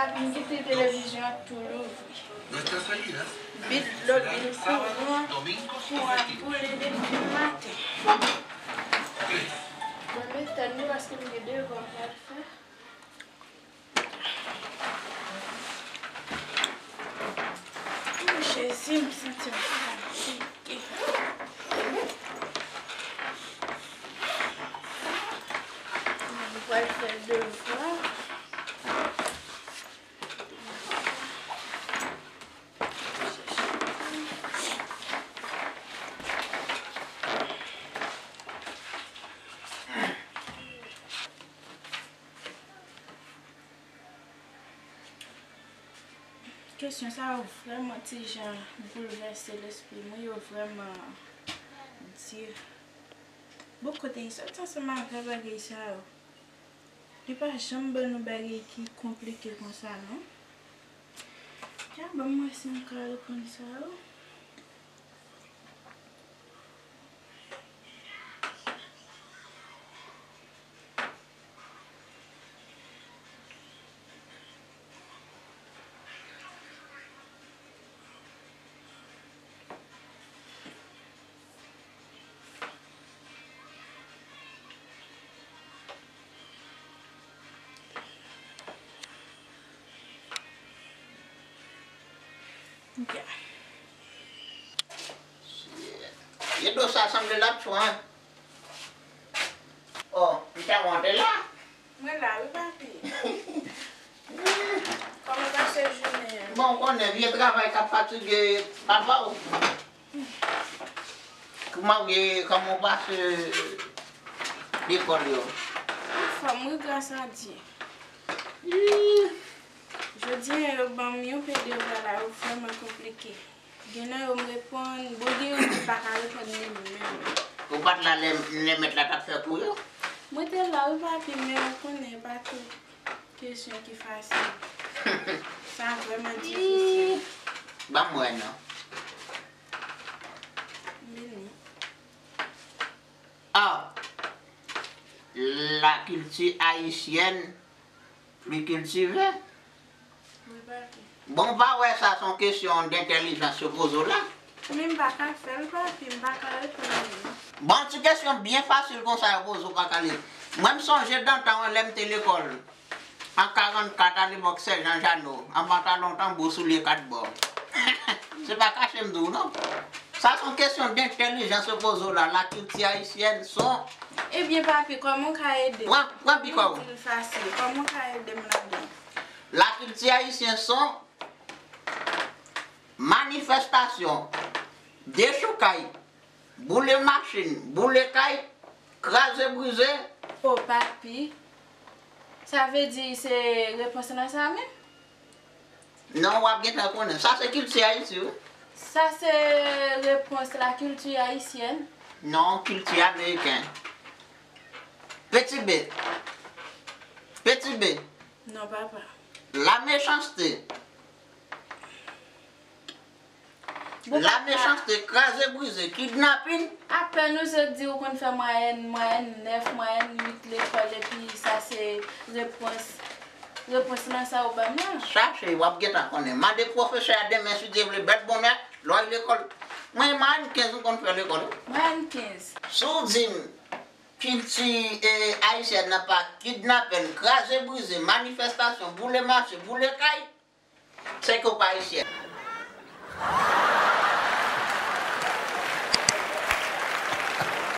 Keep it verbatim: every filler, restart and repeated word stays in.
Apre m kite televizyon an tou louvri. Bit lòt bit kouran, kouran boule depi maten. Mwen met tann li paske m gen devwa m pral fè. Jezi, m santi m fatige. Mwen pral fè devwa. Kesyon sa yo vrèman ti jan boulvèse lespri mwen, yo vrèman di. Bon, kote li sot ansanm avè bagay sa yo? Li pa janm ban nou bagay ki konplike konsa, non. Ya, ban m wè si m ka reponn sa yo. Ok. Shit. Edo sa sanble l ap cho, en. Oh, m ta wante la. Mwen la, wi, papi. Kòman w pase jounen an? Bon, ou konnen, vye travay k ap fatige papa w. Kouman w ye, kòman w pase lekòl yo? Anfòm, wi, gras a Dye. Ih. Jodi a, yo ban m yon pe devwa la, yo vrèman konplike. Gen nan yo m reponn, bon, gen yo m pa ka reponn li menm. Ou pa t la lè, lè mèt la t ap fè kou yo? Mwen te la, wi, papi, men ou konnen, pa tout kesyon ki fasil. Sa vrèman difisil. Ban m wè non. Vini. Ah! La culture haïtienne plus cultivée. Wi, papi. Bon, ou pa wè sa se yon kesyon dentèlijans yo poze w la? Men m pa ka fè l, papi, m pa ka reponn li. Bon, ti kesyon byen fasil konsa yo poze w pa ka li. Mwen, m sonje dan tan an, lè m te lekòl. An karannkat, alepòk Sèjan Jano, an pantalon tanbou, soulye kat bò. Se pa kache m di w non. Sa se yon kesyon dentèlijans yo poze w la, la kilti ayisyèn se yon... Ebyen, papi, kòman w ka ede m? Pran, pran pik w. Ou di l fasil, kòman w ka ede m ladan l? La kilti ayisyen se yon manifèstasyon, dechoukay, boule machin, boule kay, kraze brize. O papi, sa vle di se repons lan sa menm? Non, w ap gentan konnen. Sa se kilti Ayiti, wi. Sa se repons la kilti ayisyèn? Non, kilti ameriken. Peti B. Peti B. Non, papa. La mechanste. Bon, la papa. Mechanste, kraze brize, kidnapin. Apèn ou sot di ou konn fè mwayèn, mwayèn nèf, mwayèn uit lekòl, epi sa se repons, repons lan sa ou ban m lan? Chache, w ap gentan konnen. Mande pwofesè a demen, si Dye vle, bèl bonè, lè w al lekòl. Mwen, mwayèn kenz m konn fè lekòl, wi. Mwayèn kenz. Si w di m kilti, e, ayisyèn nan pa kidnapèn, kraze brize, manifèstasyon, boule mache, boule kay, se ke w pa ayisyèn.